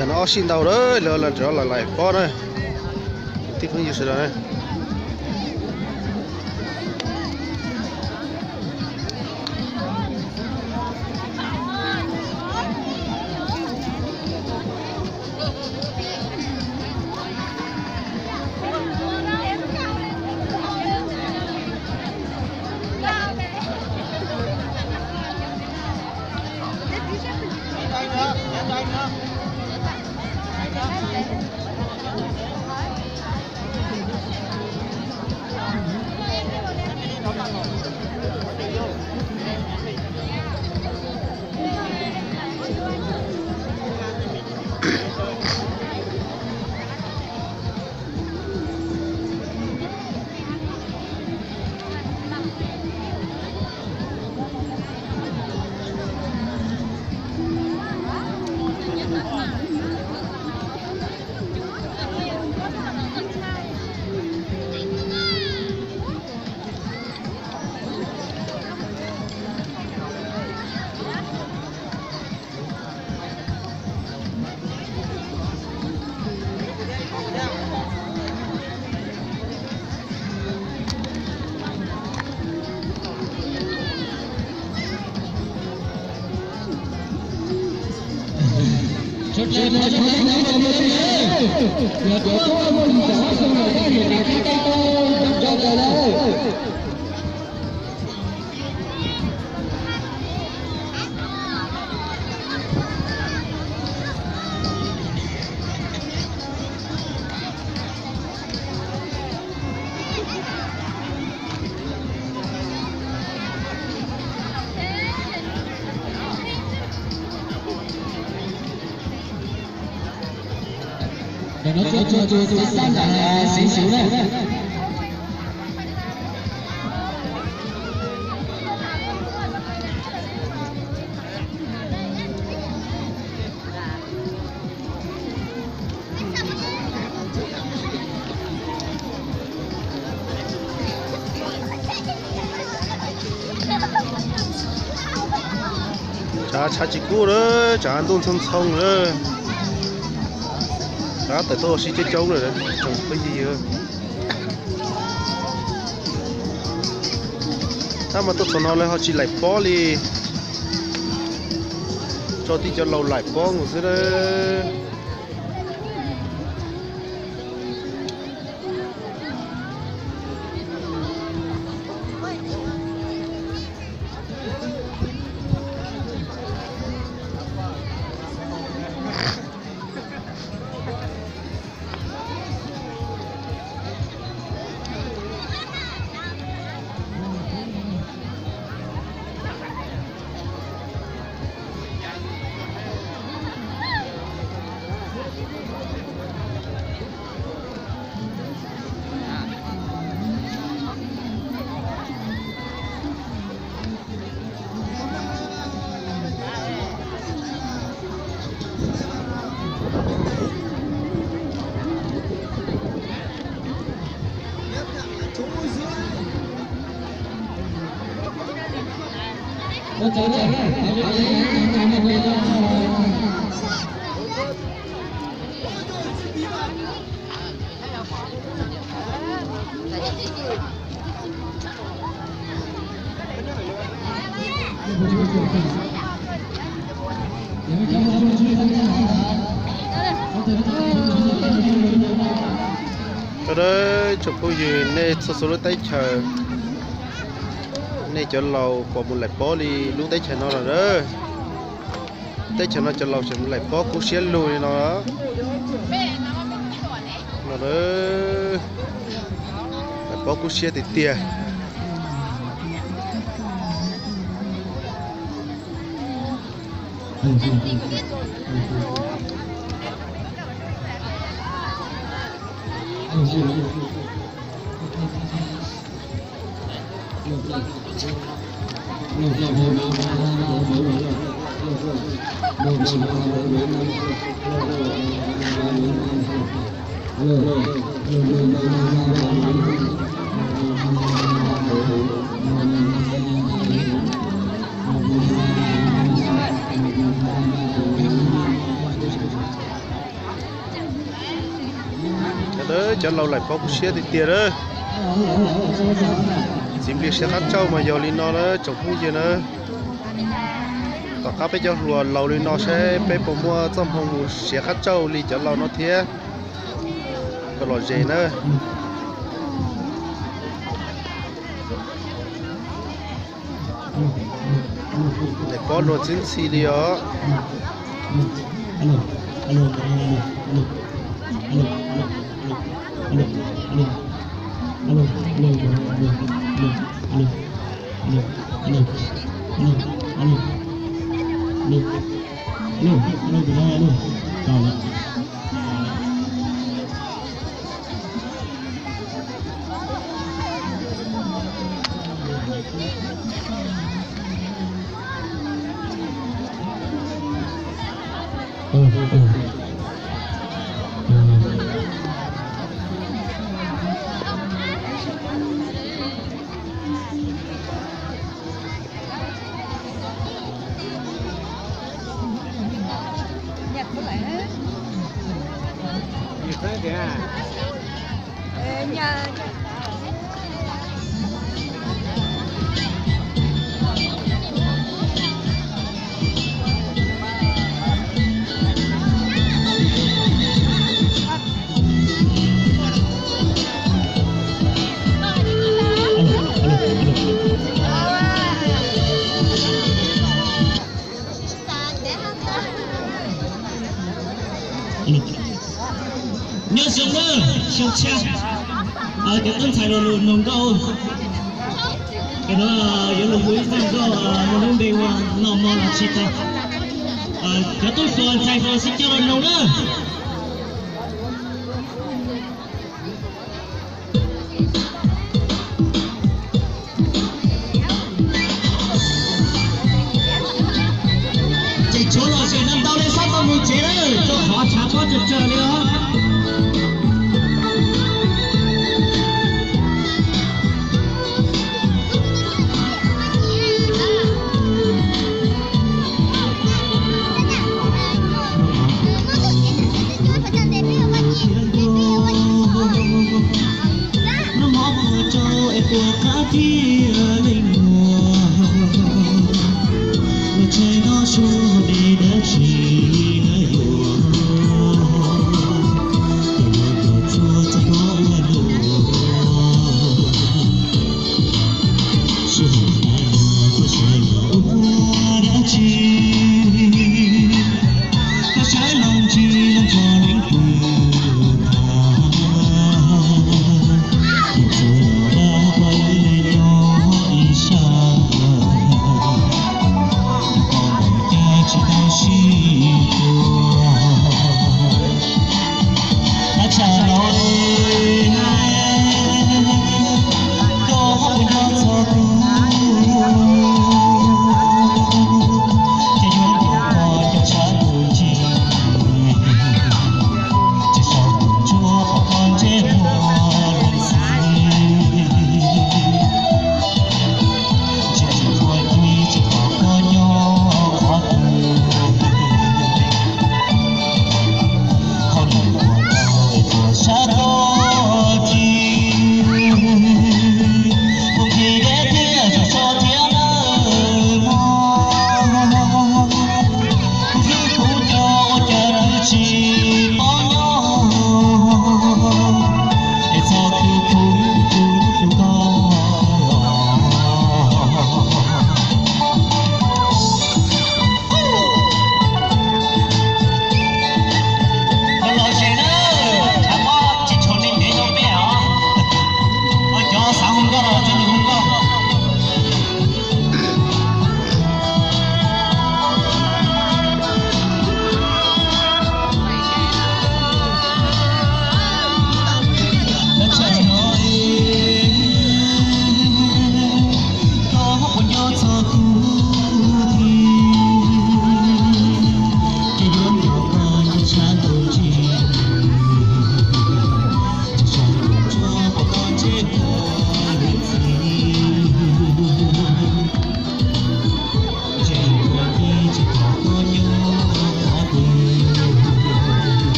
Tam no ob sij ntau lawm, lawv los rov los laim pob na, tij phooj ywg sawv daws na. Ntawm no tuaj txog tus xab xab ntawm Xeev Xwm na. Tshav tshav tsis kub lawm, tshav ntuj ntxhoo ntxhoo lawm. Tshav tawm tuaj ua si coob coob lawm tsoom phooj ywg. Tab mas tuaj txog no lawv ho tsis laim pob li, tso tib cov laus laim pob mus xwb na. Sawv daws tsoom phooj ywg, nej txhua txhua lub teb chaws, nej cov laus puas mus laim pob li lub teb chaws no lawm? Teb chaws no cov laus tseem mus laim pob kub siab lug li no. No, laim pob kub siab tiag tiag. Cov laus laim paub kuv siab tiag tiag lawm. Txiv Nplig siav qab tsauj mas yog li no na tsoom phooj ywg na. Tom qab peb cov hluas laus li no saib peb puas muaj txoj hmoo mus siav qab tsauj li cov laus no thiab. Koj los ze na. Daim pob luag txwb ntxhi li os. Nyob zoo na, xyoo tshaj, cov tub ntxhais los lus nus nkauj, cov no yuav lus hu ib zaj nkauj mus lub npe ua noj mov los tsis tau. Cov tub hluas ntxhais hluas sib coj los nus na. Ces tshuav los zem no ntau li sab tau mus tsev lawm, rau qhov tshav pob tsawg tsawg li os. Noj mov mus rau es puas qab thiab leej muam, ua tshais no su deb dab tsi na yuav, cov yuav kom txhua txog koj ua luaj. Sij hawm no koj saib los ua dab tsi, koj saib los ntsis los nrog leej twg tham, tus txhua los dab pab ib leeg nyob ib sab, koj mus cas tsis tau sib tua. Tab tshaj los koj nyob txog kuv,